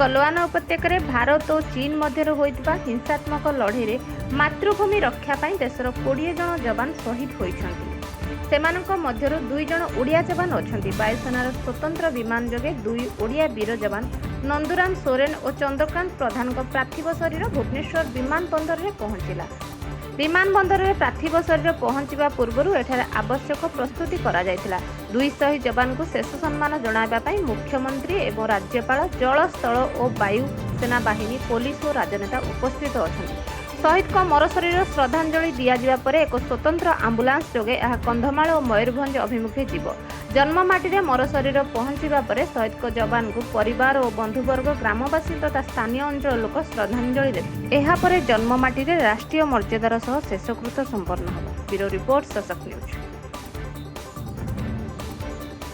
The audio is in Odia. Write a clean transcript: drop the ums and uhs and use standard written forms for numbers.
ଗଲୱାନ ଉପତ୍ୟକାରେ ଭାରତ ଓ ଚୀନ ମଧ୍ୟରେ ହୋଇଥିବା ହିଂସାତ୍ମକ ଲଢ଼େଇରେ ମାତୃଭୂମି ରକ୍ଷା ପାଇଁ ଦେଶର 20 ଜଣ ଯବାନ ଶହୀଦ ହୋଇଛନ୍ତି। ସେମାନଙ୍କ ମଧ୍ୟରୁ ଦୁଇ ଜଣ ଓଡ଼ିଆ ଯବାନ ଅଛନ୍ତି। ବାୟୁସେନାର ସ୍ୱତନ୍ତ୍ର ବିମାନ ଯୋଗେ ଦୁଇ ଓଡ଼ିଆ ବୀର ଯବାନ ନନ୍ଦୁରାମ ସୋରେନ ଓ ଚନ୍ଦ୍ରକାନ୍ତ ପ୍ରଧାନଙ୍କ ପାର୍ଥିବ ଶରୀର ଭୁବନେଶ୍ୱର ବିମାନ ବନ୍ଦରରେ ପହଞ୍ଚିଲା। ବିମାନ ବନ୍ଦରରେ ପାର୍ଥିବ ଶରୀର ପହଞ୍ଚିବା ପୂର୍ବରୁ ଏଠାରେ ଆବଶ୍ୟକ ପ୍ରସ୍ତୁତି କରାଯାଇଥିଲା। ଦୁଇ ଶହୀଦ ଯବାନଙ୍କୁ ଶେଷ ସମ୍ମାନ ଜଣାଇବା ପାଇଁ ମୁଖ୍ୟମନ୍ତ୍ରୀ ଏବଂ ରାଜ୍ୟପାଳ, ଜଳ, ସ୍ଥଳ ଓ ବାୟୁ ସେନା ବାହିନୀ, ପୋଲିସ ଓ ରାଜନେତା ଉପସ୍ଥିତ ଅଛନ୍ତି। ଶହୀଦଙ୍କ ମରଶରୀର ଶ୍ରଦ୍ଧାଞ୍ଜଳି ଦିଆଯିବା ପରେ ଏକ ସ୍ୱତନ୍ତ୍ର ଆମ୍ବୁଲାନ୍ସ ଯୋଗେ ଏହା କନ୍ଧମାଳ ଓ ମୟୂରଭଞ୍ଜ ଅଭିମୁଖେ ଯିବ। ଜନ୍ମମାଟିରେ ମରଶରୀର ପହଞ୍ଚିବା ପରେ ଶହୀଦଙ୍କ ଯବାନଙ୍କୁ ପରିବାର ଓ ବନ୍ଧୁବର୍ଗ, ଗ୍ରାମବାସୀ ତଥା ସ୍ଥାନୀୟ ଅଞ୍ଚଳ ଲୋକ ଶ୍ରଦ୍ଧାଞ୍ଜଳି ଦେବେ। ଏହାପରେ ଜନ୍ମମାଟିରେ ରାଷ୍ଟ୍ରୀୟ ମର୍ଯ୍ୟାଦାର ସହ ଶେଷକୃତ୍ୟ ସମ୍ପନ୍ନ ହେବ। ବ୍ୟୁରୋ ରିପୋର୍ଟ, ସଶକ୍ତ ନ୍ୟୁଜ୍।